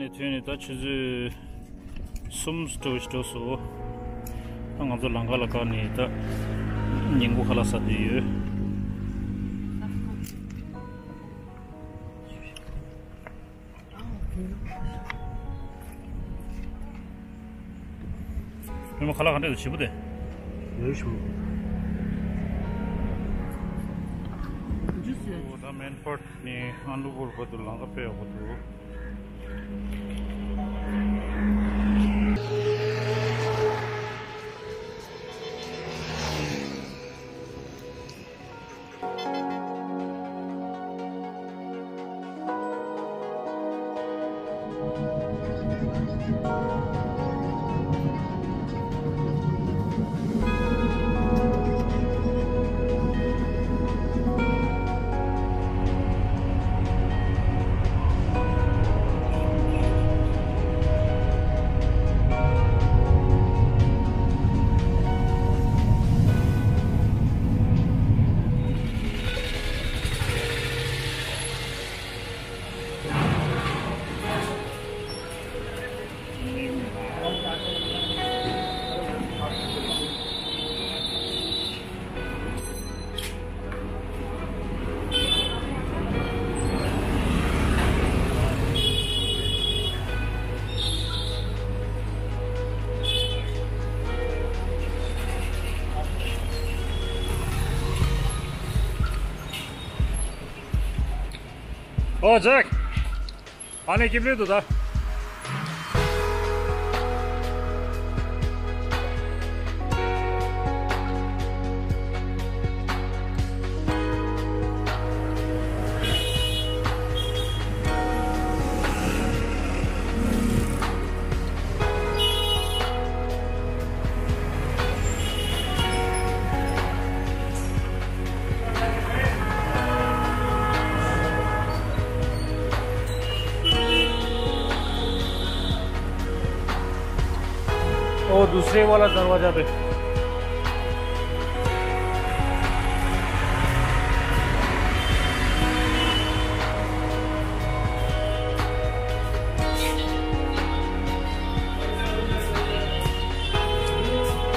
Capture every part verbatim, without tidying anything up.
དེ་ནས་ད་ཆུ་ཚོད་གསུམ་འགྲོ་ཞིག་འགྲོ་སོང་། ད་ང་ཚོ་ལམ་ཁ་ལ་བཀག་ནས་ད་ཉིན་གུང་ཁ་ལག་ཟ་བསྡད་ཡོད། རེམ་མ་ཁ་ལག་ག་འདྲ་ཞིམ་པོ་འདུག་ཞིམ་པོ། ད་མན་ཕོར་ནས་ཨན་ལུ་པུར་བར་དུ་ལམ་ཁ་དཔེ་ཡག་པོ་འདུག་ཨོ་ཇེག་ཨ་ནི་ཀིབ་ལི་དུ་ད། वो दूसरे वाला दरवाजा पे।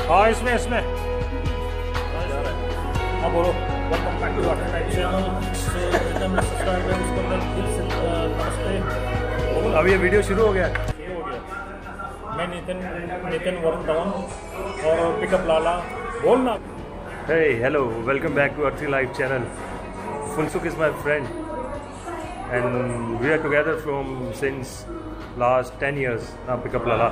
हाँ, इसमें, इसमें। हाँ, बोलो। Welcome back to our channel. So, जितना मेरे subscriber हैं, उसको मैं फिर से, अ, नमस्ते। अभी ये वीडियो शुरू हो गया है। ये हो गया। मैं नितिन, नितिन वरुण धवन और पिकअप लाला। बोलना। Hey, hello, welcome back to Arthi Life channel. Funsuk is my friend, and we are together from since last ten years. Now pick up Lala.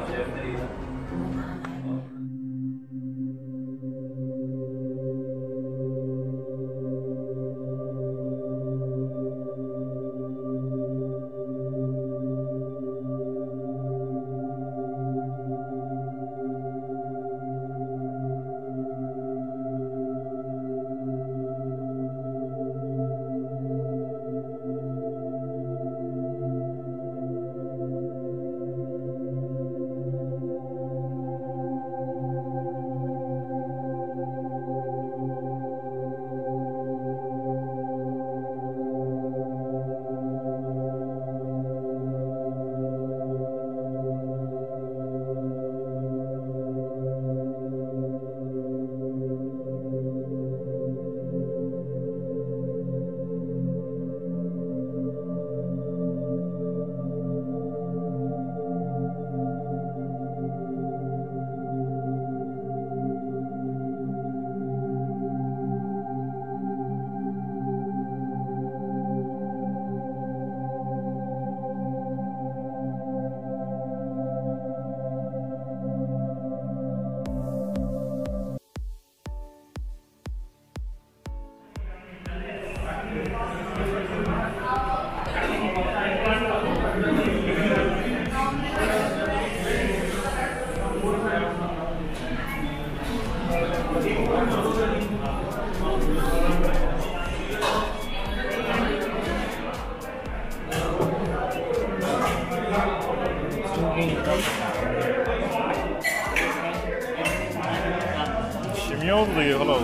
ཞིམ་ཡོང་གི་ཡོད་ལོ།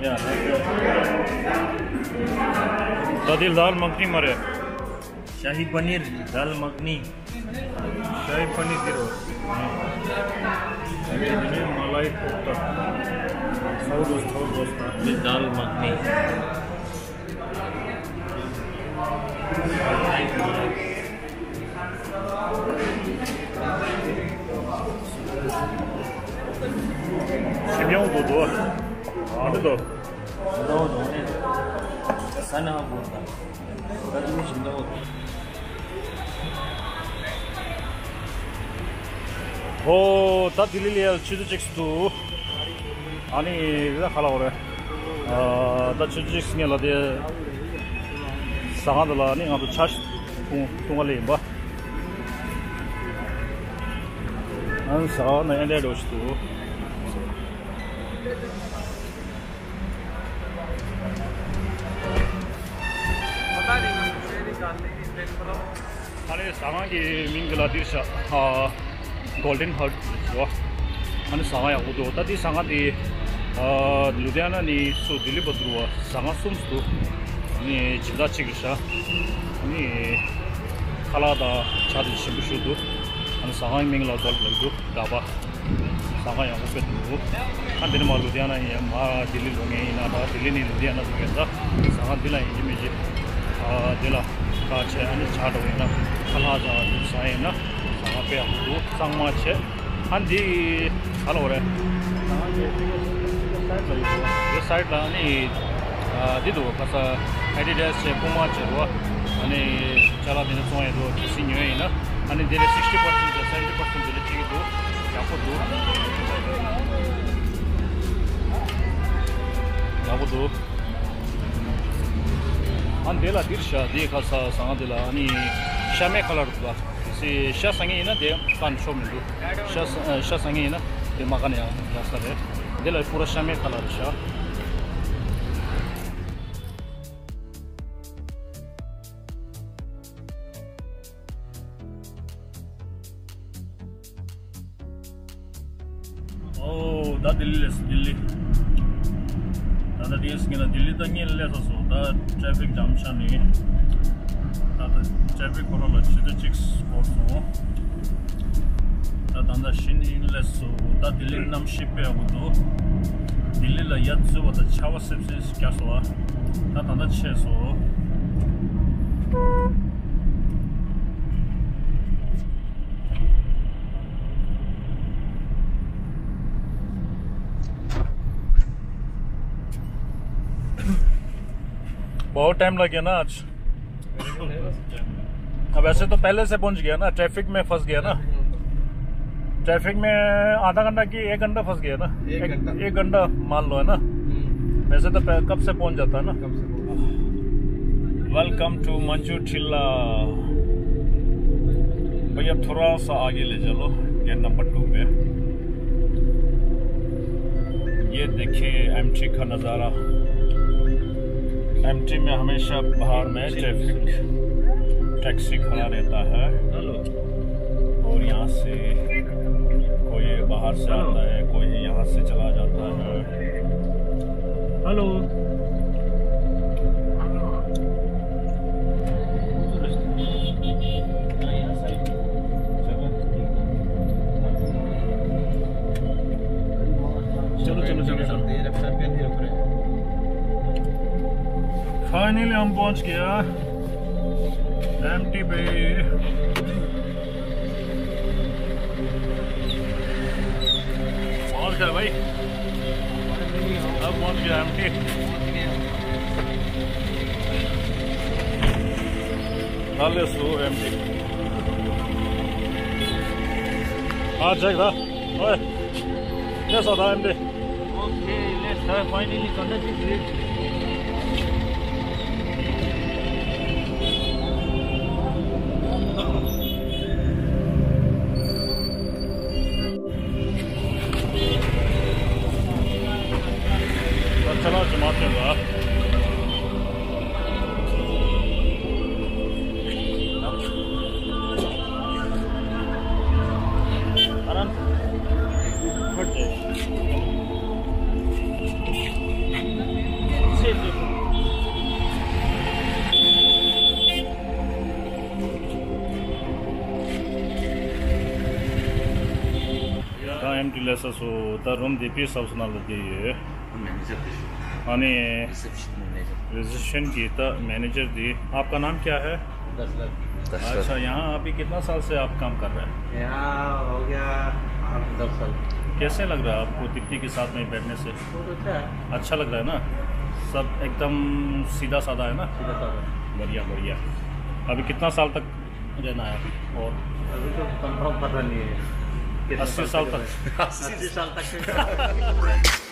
Yeah, thank you. ད་འདི་དཱལ་མ་ཁ་ནི་མ་རེད། ཤ་ཧི་པ་ནིར། དཱལ་མ་ཁ་ནི། ཤ་ཧི་པ་ནིར་འདི་རོ། འདི་ནི་མ་ལའི་ཀོབ་ཏ། སའུ་རོས་སའུ་རོས་ཏ། འདི་དཱལ་མ་ཁ་ནི། ཞིམ་ཡོང་དུ་འདུག་ཨ་འདི་དོ། ཟ་ན་ཧ་གོ་ད། ད་དུ་ཞིམ་འདུག་ཨོ། ད་ལྡི་ལི་ལ་ཆུ་ཚོད་གཅིག་ཙམ་འདུག་ཨ་ནི་ད་ག་ལ་འོ་རེད། ཨ་ད་ཆུ་ཚོད་གཅིག་ཙམ་ལ་དེ་ཟ་ཁང་དུ་ལ་ནི་ང་ཚོ་ཆ་ཞིག་འཐུང་འཐུང་བ་ལས་ཡིན་པ། ཨ་ནི་ཟ་ཁང་ནང་ཨེ་འདྲ་འགྲོ་ཞིག་འདུག་ཨ་ནི་ཟ་ཁང་གི་མིང་གི་ལ་འདིར་ཤ་ཨ་Golden Heart ཟེར་བ། ཨ་ནི་ཟ་ཁང་ཡག་པོ་འདུག་ད་འདི་ཟ་ཁང་དེ་ཨ་ལུ་དྷི་ཡ་ན་ནས་སུ་ལྡི་ལི་བར་དུ་བ་ཟ་ཁང་གསུམ་འདུག་ཨ་ནི་སྦྱིན་བདག་གཅིག་རེད་ཤག་ཨ་ནི་ཁ་ལག་དང་ཇ་དེ་ཞིམ་པོ་ཞིག་འདུག་ཨ་ནི་ཟ་ཁང་གི་མིང་ལ་Golden Heart འདུག་ཌ་བ། ཟ་ཁང་ཡག་པོ་དཔེ་འདུག་ཨ་འདི་ནས་མར་ལུ་དྷི་ཡ་ན་ཡིན་མར་ལྡི་ལི་འགྲོ་མཁན་ཡིན་ན་ད་ལྡི་ལི་ནས་ལུ་དྷི་ཡ་ན་འགྲོ་མཁན་ད་ཟ་ཁང་འདི་ལ་ཡིན་གཅིག་མིན་གཅིག་ཨ་འདི་ལ་ཁ་ཆེ་ཨ་ནི་ཇ་འདྲ་བོ་ཡིན་ན་ཁ་ལག་ཟ་ཟ་ཡིན་ན་ཟ་ཁང་དཔེ་ཡག་པོ་འདུག་གཙང་མ་ཆེ། ཨ་འདི་ག་ལ་འོ་རེད། འདི་སའིཌ་ལ་ནི་ཨ་འདི་འདུག་ཁ་ས་ཨེ་ཌི་ཌ་སི་བྱས་པུ་མ་བྱས་འདུག་ཨ་ནི་ཅ་ལག་དེ་ནས་བཙོང་ཡས་འདུག་གལ་སྲིད་ཉོ་ཡས་ཡིན་ན། ཨ་ནི་འདི་ལ་sixty percent དང་seventy percent འདི་ལ་གཅིག་འདུག་ཡག་པོ་འདུག་ཡག་པོ་འདུག་ཨ་འདི་ལ་འདིར་ཤ་འདི་ཁ་ས་ཟ་ཁང་འདི་ལ་ཨ་ནི་ཤ་མེད་ཁ་ལར་འདུག་གལ་སྲིད་ཤ་ཟ་མཁན་ཡིན་ན་དེ་ཀན་ཤོ་མི་འདུག་ཤ་ཟ་ཨ་ཤ་ཟ་མཁན་ཡིན་ན་དེ་མ་ཀན་ཡང་ཡག་ས་རེད། འདི་ལ་པུ་ར་ཤ་མེད་ཁ་ལར་རེད་ཤག་ཨོ། ད་ལྡི་ལི་སླེབས་སོང་། ལྡི་ལི། ད་ལྟ་དེ་སྔོན་ལ་ལྡི་ལི་ད་སྔོན་སླེབས་ཚར་སོང་། ད་ཊེ་ཕིག་ཇམ་ཆགས་ནས། ད་ལྟ་ཊེ་ཕིག་འཁོར་ལ་ཆུ་ཚོད་གཅིག་འགོར་སོང་། ད་ད་ལྟ་གཞི་ནས་སླེབས་སོང་། ད་ལྡི་ལི་གནམ་གཤིས་དཔེ་ཡག་པོ་འདུག་ལྡི་ལི་ལ་ཡ་ཚུད་པ་དང་ཆར་པ་སིབ་སིབ་རྒྱག་སོང་བ། ད་ད་ལྟ་ཆད་སོང་། बहुत टाइम लग गया ना आज। अब वैसे तो पहले से पहुंच गया ना, ट्रैफिक में फंस गया ना। ट्रैफिक में आधा घंटा की एक घंटा फंस गया ना। एक एक, घंटा। एक घंटा मान लो, है ना। हम्म। वैसे तो पह-, कब से पहुंच जाता है ना। कब से पहुंच जाता है। Welcome to Manju Thilla। भैया, थोड़ा सा आगे ले चलो, गेट नंबर टू पे। ये देखिए एमटी का नज़ारा। एमटी में हमेशा बाहर में ट्रैफिक, टैक्सी खड़ा रहता है। हेलो। और यहाँ से कोई बाहर से हेलो। आता है, कोई यहाँ से चला जाता है। हेलो। चलो, चलो, चलो, चलो। फाइनली हम पहुंच गया एमटी पे। पहुंच गया भाई। अब पहुंच गया एमटी। Alles so एमटी। आ जाएगा। ओए। Yes, आता एमटी। Okay, let's try finally conduct it. चलो, जमाते हैं। आराम से। फट जाएगा। ཊི་ལས་སོ་ད་རུམ་འདི་པི་སོབ་སོ་ན་ལ་དེ་ཡོད། मैनेजर थे। ཨ་ནི། रिसेप्शन मैनेजर। རི་སེབ་ཤན་གྱི་ད་མེ་ནེ་ཇར་འདི། आपका नाम क्या है? दशरथ। अच्छा, यहाँ अभी कितना साल से आप काम कर रहे हैं? यहाँ हो गया आठ दस साल। कैसे लग रहा है आपको दीप्ति के साथ में बैठने से? बहुत अच्छा है। अच्छा लग रहा है ना? सब एकदम सीधा साधा है ना? सीधा साधा। बढ़िया, बढ़िया। अभी कितना साल तक रहना है अभी? और अभी तो कंफर्म पता नहीं है कितने अस्सी साल तक। अस्सी साल तक।